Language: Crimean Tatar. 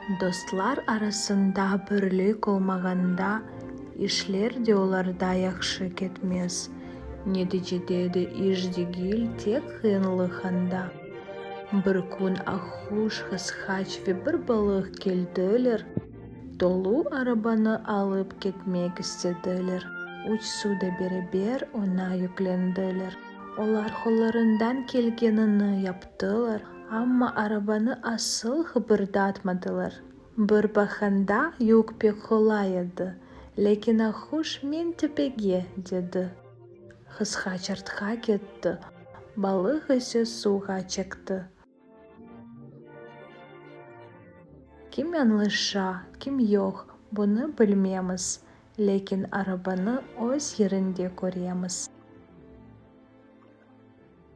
Dostlar arasında birlik olmağanda, işler de olarda yahşı ketmez, neticede de iş degil, tek qıyınlıq anda. Bir kün aqquş, qısqaç ve bir balıq keldiler, tolu arabanı alıp ketmek istediler. Üçüsi de beraber oña yüklendiler. Olar qollarından kelgenini yaptılar, amma arabanı asıl qıbırdatmadılar. Bir baqqanda, yük pek qolay edi, lâkin aqquş: Men töpege, dedi. Qısqaç artqa ketti, balıq ise suvğa çökti. Kim yañlışa, kim yoq, bunı bilmeymiz, lâkin arabanı öz yerinde köremiz.